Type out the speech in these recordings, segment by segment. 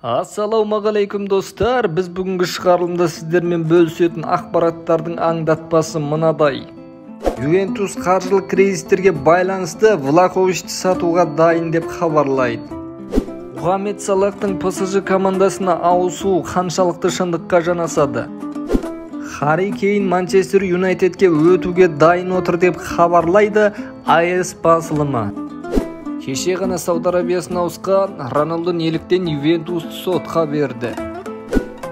Ассалаумағалейкум, достар! Біз бүгінгі шығарылымда сіздермен бөлісетін ақпараттардың аңдатпасы мынадай. Ювентус қаржылық кризистерге байланысты Влаховичті сатуға дайын деп хабарлайды. Мұхаммед Салахтың ПСЖ командасына ауысуы қаншалықты шындыққа жанасады? Харри Кейн Манчестер Юнайтедке өтуге дайын отыр деп хабарлайды АС басылымы. Кеше ғана Сауд Арабиясына ауысқан Роналду неліктен Ювентусты сотқа берді?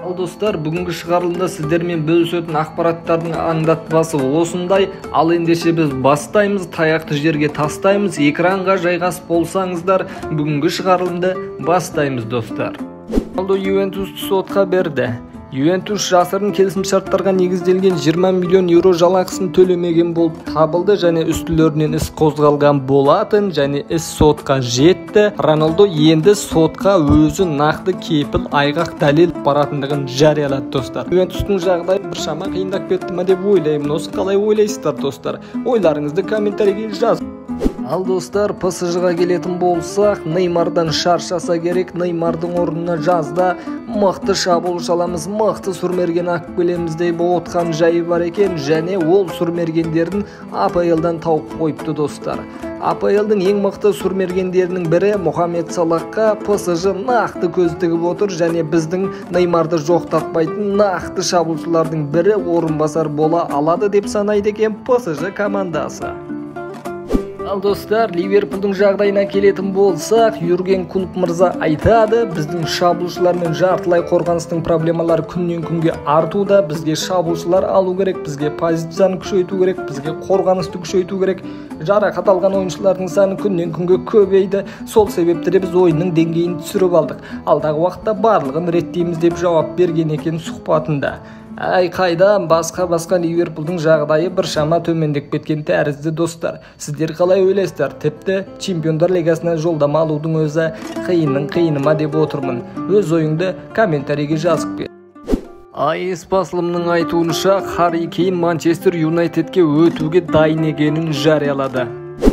Ал достар, бүгінгі шығарылымда сіздермен бөлісетін ақпараттардың аңдатпасы осындай. Ал ендеше біз бастаймыз, таяқты жерге тастаймыз, экранға жайғасып болсаңыздар, бүгінгі шығарылымды бастаймыз, достар. Роналду Ювентусты сотқа берді. Ювентус жасырын келісімшарттарға негізделген 20 миллион еуро жалақысын төлемеген болып табылды және үстілерінен іс қозғалған болатын және іс сотқа жетті. Роналду енді сотқа өзі нақты кепіл, айғақ, дәлел баратындығын жариялады, достар. Ювентустың жағдайы біршама қиындап кетті ме деп ойлаймын. Осы қалай ойлайсыздар, достар? Ойларыңызды комментарийге жазыңыз. Ал достар, ПСЖ-ға келетін болсақ, Неймардан шаршаса керек. Неймардың орнына жазда мықты шабуылшы аламыз, мықты сұрмерген алып келеміз деп отқан жайы бар екен және ол сұрмергендерін АПЛ-дан тауып қойыпты, достар. АПЛ-дың ең мықты сұрмергендерінің бірі Мұхаммед Салахқа ПСЖ нақты көз тігіп отыр және біздің Неймарды жоқтатпайтын нақты шабуылшылардың бірі орынбасар бола алады деп санайды екен ПСЖ командасы. Ал достар, Ливерпульдің жағдайына келетін болсақ, Юрген Клопп мырза айтады, біздің шабуылшылар мен жартылай қорғаныстың проблемалары күннен күнге артуда, бізге шабуылшылар алу керек, бізге позицияны күшейту керек, бізге қорғанысты күшейту керек. Жарақат алған ойыншылардың саны күннен күнге көбейді, сол себепті де біз ойынның деңгейін түсіріп алдық. Алдағы уақытта барлығын реттейміз деп жауап берген екен сұхбатында. Әй қайдам, басқа Ливерпульдің жағдайы біршама төмендеп кеткен тәрізді, достар. Сіздер қалай ойлайсыздар? Тіпті Чемпиондар лигасына жолдама алудың өзі қиынның қиыны ма деп отырмын. Өз ойыңды комментарийге жазып кет. АС басылымының айтуынша, Харри Кейн Манчестер Юнайтедке өтуге дайын екенін жариялады.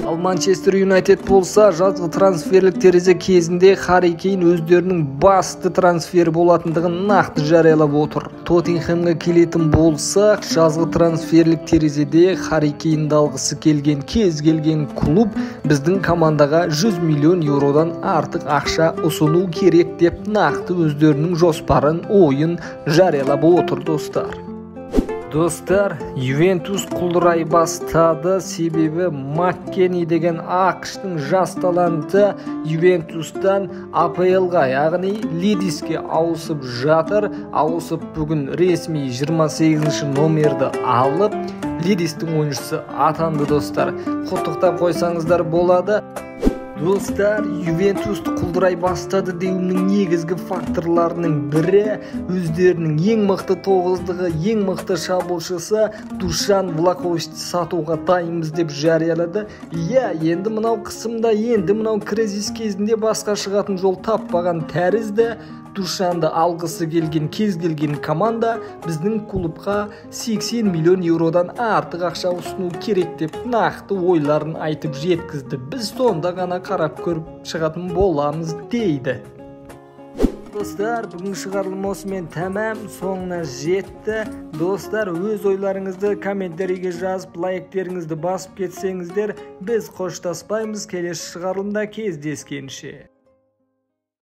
Ал Манчестер Юнайтед болса, жазғы трансферлік терезе кезінде Харри Кейн өздерінің басты трансфері болатындығын нақты жариялап отыр. Тоттенхэмге келетін болсақ, жазғы трансферлік терезеде Харри Кейнді алғысы келген кез келген клуб біздің командаға 100 миллион еуродан артық ақша ұсыну керек деп нақты өздерінің жоспарын, ойын жариялап отыр, достар. Достар, Ювентус құлдырай бастады, себебі Маккени деген АҚШ-тың жас таланты Ювентустан АПЛ-ға, яғни Лидиске ауысып жатыр. Ауысып бүгін ресми 28 номерді алып, Лидистің ойыншысы атанды, достар. Құттықтап қойсаңыздар болады. Достар, Ювентусты құлдырай бастады деуімнің негізгі факторларының бірі өздерінің ең мықты тоғыздығы, ең мықты шабуылшысы Душан Влаховичті сатуға дайынбыз деп жариялады. Иә, енді мынау қысымда, енді мынау кризис кезінде басқа шығатын жол таппаған тәрізді. Душанды алғысы келген кез келген команда біздің клубқа 80 миллион еуродан артық ақша ұсыну керек деп нақты ойларын айтып жеткізді. Біз сонда ғана қарап көріп шығатын боламыз дейді. Достар, бүгінгі шығарылым осымен тәмам, соңына жетті. Достар, өз ойларыңызды комментарийге жазып, лайктеріңізді басып кетсеңіздер, біз қоштаспаймыз. Келесі шығарылымда кездескенше.